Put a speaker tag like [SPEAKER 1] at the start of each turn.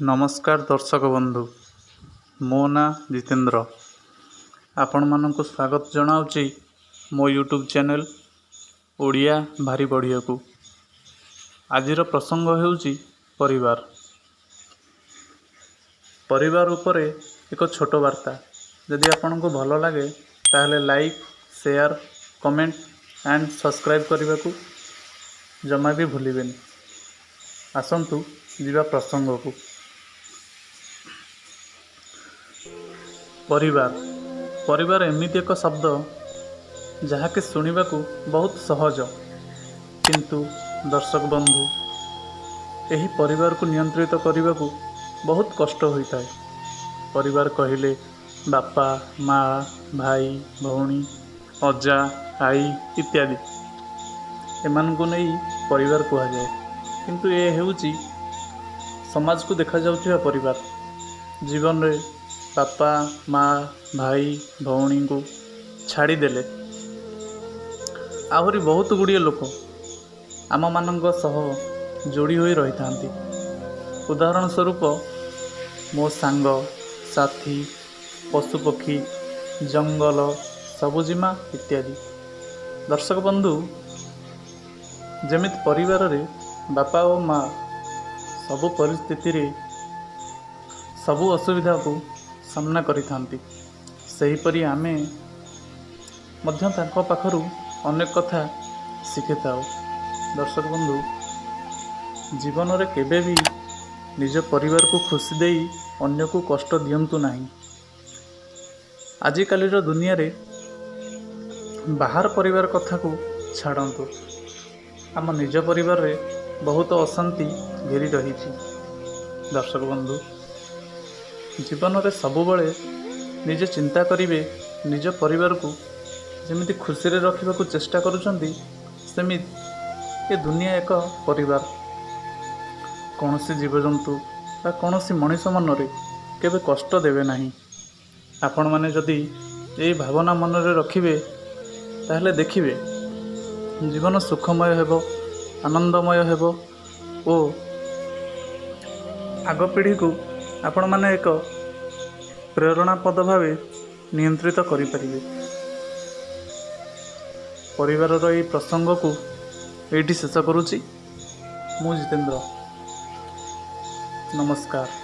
[SPEAKER 1] ନମସ୍କାର ଦର୍ଶକ ବନ୍ଧୁ, ମୋ ନାଁ ଜିତେନ୍ଦ୍ର। ଆପଣମାନଙ୍କୁ ସ୍ୱାଗତ ଜଣାଉଛି ମୋ ୟୁଟ୍ୟୁବ୍ ଚ୍ୟାନେଲ୍ ଓଡ଼ିଆ ଭାରି ବଢ଼ିଆକୁ। ଆଜିର ପ୍ରସଙ୍ଗ ହେଉଛି ପରିବାର। ପରିବାର ଉପରେ ଏକ ଛୋଟ ବାର୍ତ୍ତା। ଯଦି ଆପଣଙ୍କୁ ଭଲ ଲାଗେ, ତାହେଲେ like, share, comment and subscribe କରିବାକୁ ଜମା ବି ଭୁଲିବେନି। ଆସନ୍ତୁ ଯିବା ପ୍ରସଙ୍ଗକୁ। ପରିବାର। ପରିବାର ଏମିତି ଏକ ଶବ୍ଦ ଯାହାକି ଶୁଣିବାକୁ ବହୁତ ସହଜ, କିନ୍ତୁ ଦର୍ଶକ ବନ୍ଧୁ, ଏହି ପରିବାରକୁ ନିୟନ୍ତ୍ରିତ କରିବାକୁ ବହୁତ କଷ୍ଟ ହୋଇଥାଏ। ପରିବାର କହିଲେ ବାପା, ମା, ଭାଇ, ଭଉଣୀ, ଅଜା, ଆଈ ଇତ୍ୟାଦି, ଏମାନଙ୍କୁ ନେଇ ପରିବାର କୁହାଯାଏ। କିନ୍ତୁ ଏ ହେଉଛି ସମାଜକୁ ଦେଖାଯାଉଥିବା ପରିବାର। ଜୀବନରେ ବାପା, ମା, ଭାଇ, ଭଉଣୀଙ୍କୁ ଛାଡ଼ିଦେଲେ ଆହୁରି ବହୁତ ଗୁଡ଼ିଏ ଲୋକ ଆମମାନଙ୍କ ସହ ଯୋଡ଼ି ହୋଇ ରହିଥାନ୍ତି। ଉଦାହରଣ ସ୍ୱରୂପ ମୋ ସାଙ୍ଗ ସାଥୀ, ପଶୁପକ୍ଷୀ, ଜଙ୍ଗଲ, ସବୁଜିମା ଇତ୍ୟାଦି। ଦର୍ଶକ ବନ୍ଧୁ, ଯେମିତି ପରିବାରରେ ବାପା ଓ ମା ସବୁ ପରିସ୍ଥିତିରେ ସବୁ ଅସୁବିଧାକୁ ସାମ୍ନା କରିଥାନ୍ତି, ସେହିପରି ଆମେ ମଧ୍ୟ ତାଙ୍କ ପାଖରୁ ଅନେକ କଥା ଶିଖିଥାଉ। ଦର୍ଶକ ବନ୍ଧୁ, ଜୀବନରେ କେବେ ବି ନିଜ ପରିବାରକୁ ଖୁସି ଦେଇ ଅନ୍ୟକୁ କଷ୍ଟ ଦିଅନ୍ତୁ ନାହିଁ। ଆଜିକାଲିର ଦୁନିଆରେ ବାହାର ପରିବାର କଥାକୁ ଛାଡ଼ନ୍ତୁ, ଆମ ନିଜ ପରିବାରରେ ବହୁତ ଅଶାନ୍ତି ଘେରି ରହିଛି। ଦର୍ଶକ ବନ୍ଧୁ, ଜୀବନରେ ସବୁବେଳେ ନିଜେ ଚିନ୍ତା କରିବେ, ନିଜ ପରିବାରକୁ ଯେମିତି ଖୁସିରେ ରଖିବାକୁ ଚେଷ୍ଟା କରୁଛନ୍ତି, ସେମିତି ଏ ଦୁନିଆ ଏକ ପରିବାର। କୌଣସି ଜୀବଜନ୍ତୁ ବା କୌଣସି ମଣିଷ ମନରେ କେବେ କଷ୍ଟ ଦେବେ ନାହିଁ। ଆପଣମାନେ ଯଦି ଏଇ ଭାବନା ମନରେ ରଖିବେ, ତାହେଲେ ଦେଖିବେ ଜୀବନ ସୁଖମୟ ହେବ, ଆନନ୍ଦମୟ ହେବ ଓ ଆଗ ପିଢ଼ିକୁ ଆପଣମାନେ ଏକ ପ୍ରେରଣାପଦ ଭାବେ ନିୟନ୍ତ୍ରିତ କରିପାରିବେ। ପରିବାରର ଏଇ ପ୍ରସଙ୍ଗକୁ ଏଇଠି ଶେଷ କରୁଛି। ମୁଁ ଜିତେନ୍ଦ୍ର, ନମସ୍କାର।